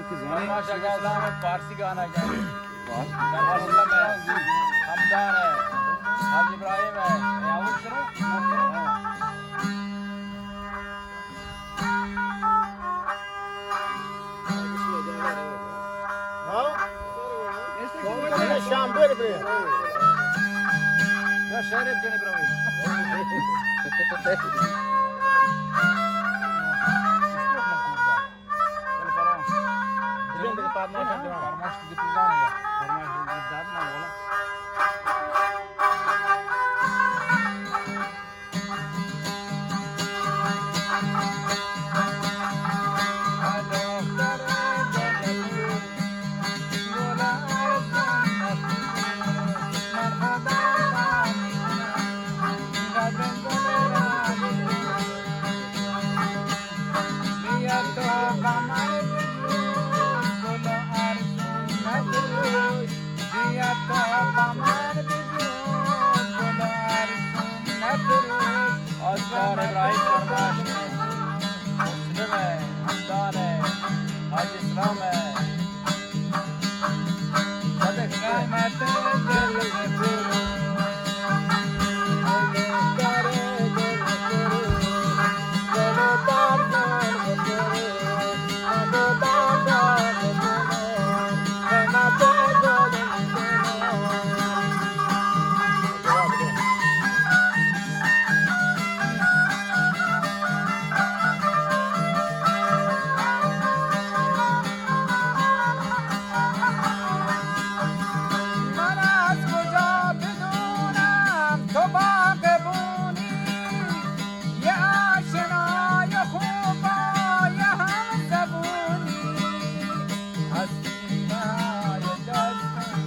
فرمائش کا نام ہے، فارسی گانا ہے۔ فارسی گانا۔ حمدان ہے، حاجی ابراہیم ہے۔ ہاں؟ شام بیر بیر۔ یا شہر ابن ابراہیم۔ آسکار ابراہیم فرمائش، مسلم ہے، حمدان ہے، حاجی اسلام ہے۔ من از کجا بدونم تو باغبونی، یه آشنای خوبای همزبونی. از سینه‌های دستم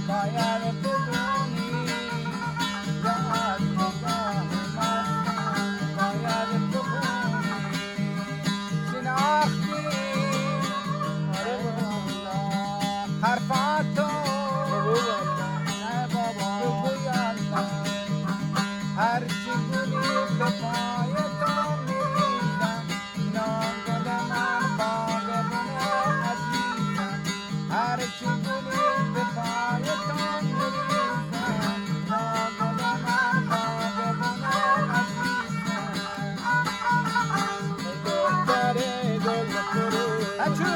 باید بدونی، یا از نگاه مستم باید بخونی. شناختی، آره والله. حرفاتو، نه بابا، بگویم. هرچی گلی به پای تو می‌ریزم، نام گل من باغبون عزیزم. هرچی گلی به پای تو می‌ریزم، نام گل من باغبون عزیزم. اچھو۔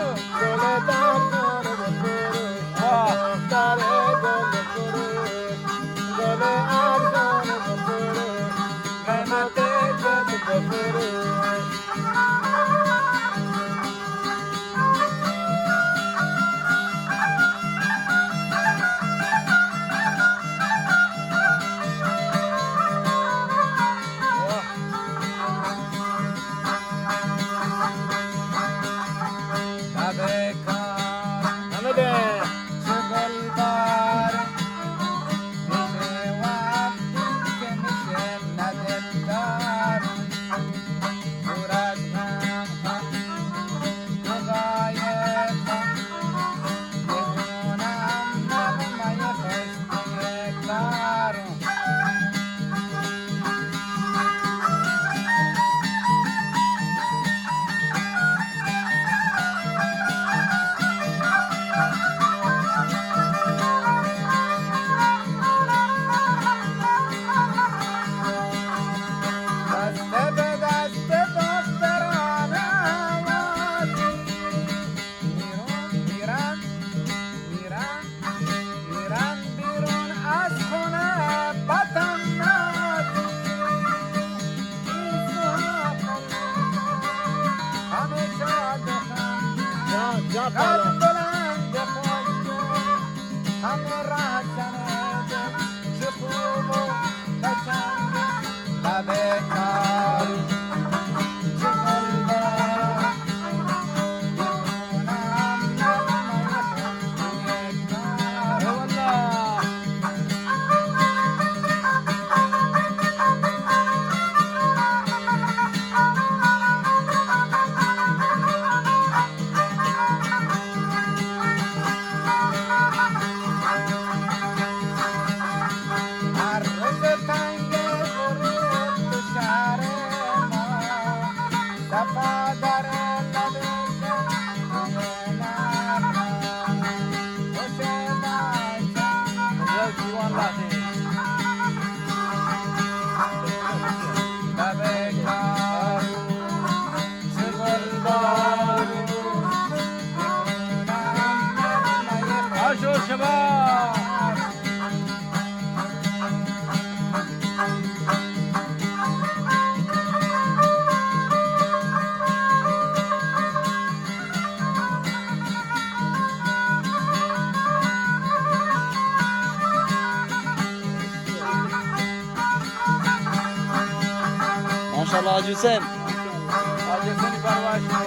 دست به دست دختران آوازی، میران، میران، میران. می‌رم بیرون از خونه، بدم نادی. همیشه دخم. جا، جا، قد پالو. بلند پایین. همه راه زنه. چه خوب و قشنگ. ببه کار. چه خوب. ماشاءاللہ حاجی حسین۔ حاجی حسین پرواز۔